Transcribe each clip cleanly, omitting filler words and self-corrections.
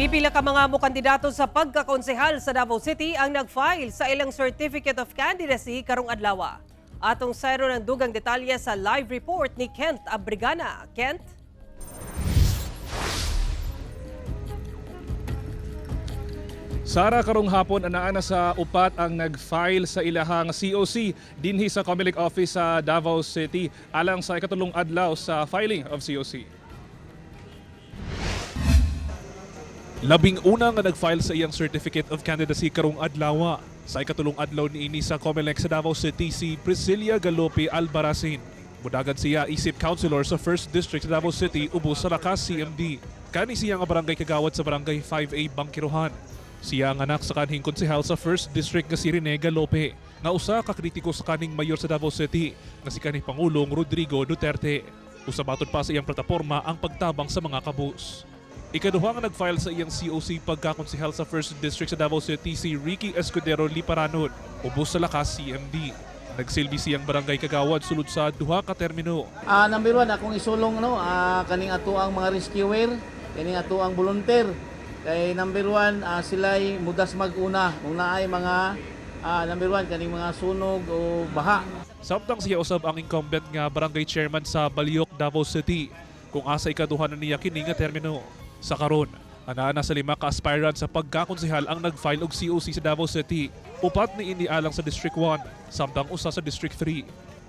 Pipila ka mga mokandidato sa pagkakonsehal sa Davao City ang nag-file sa ilang Certificate of Candidacy karong adlaw. Atong sayron ang dugang detalye sa live report ni Kent Abrigana. Kent? Sara, karong hapon anaa na sa upat ang nag-file sa ilahang COC dinhi sa Comelec office sa Davao City alang sa ikatulong adlaw sa filing of COC. 11 nga nag-file sa iyang Certificate of Candidacy karong adlaw. Sa ikatulong adlaw niini sa Comelec sa Davao City si Priscilla Galope Albarracin. Mudagan siya isip councilor sa 1st District sa Davao City ubos sa Lakas CMD. Kani siya nga barangay kagawad sa Barangay 5A Bangkirohan. Siya ang anak sa kanhing konsehal sa 1st District nga si Rene Galope, nga usa ka kritiko sa kaning mayor sa Davao City nga si kanhi Pangulong Rodrigo Duterte. Usa matod pa sa iyang plataporma ang pagtabang sa mga kabus. Ikaduha nga nag-file sa iyang COC pagkakonsehal sa 1st District sa Davao City si Ricky Escudero Liparanon, ubos sa Lakas CMD. Nagsilbi siyang barangay kagawad sulod sa duha ka termino. Number one, akong isulong, no, kaning ato ang mga rescuer, kaning ato ang volunteer. Kay number one, sila'y mudas mag-una. Kung naay mga number one, kaning mga sunog o baha. Samtang siya usab ang incumbent nga barangay chairman sa Baliok, Davao City, kung asa ikaduha na niya kini nga termino. Sa karon, anaa na sa 5 ka aspirant sa pagkakonsehal ang nag-file og COC sa Davao City. Upat ni ini alang sa District 1, samtang usa sa District 3.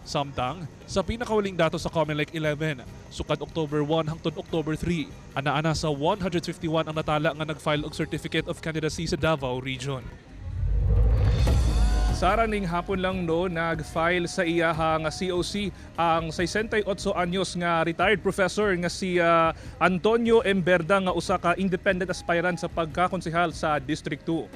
Samtang, sa pinakawaling dato sa Comelec 11, sukad October 1 hangtod October 3, ana-ana sa 151 ang natala nga nag-file og Certificate of Candidacy sa Davao Region. Sara, ning hapon lang, no, nag-file sa iyahang COC ang 68 anyos nga retired professor nga si Antonio Emberda nga usa ka independent aspirant sa pagkakonsehal sa District 2.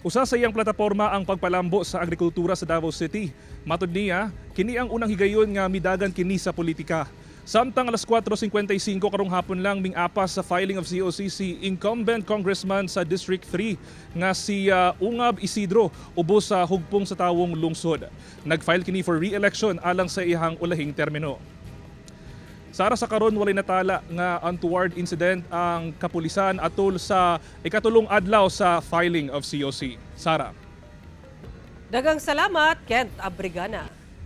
Usa sa iyang plataporma ang pagpalambo sa agrikultura sa Davao City. Matod niya, kini ang unang higayon nga midagan kini sa politika. Samtang alas 4:55 karong hapon lang ming-apas sa filing of COC si incumbent congressman sa District 3 nga si Ungab Isidro ubos sa Hugpong sa Tawong Lungsod. Nag-file kini for re-election alang sa iyang ulahing termino. Sara, sa karon walay natala nga untoward incident ang kapulisan atol sa ikatulong adlaw sa filing of COC. Sara. Dagang salamat, Kent Abrigana.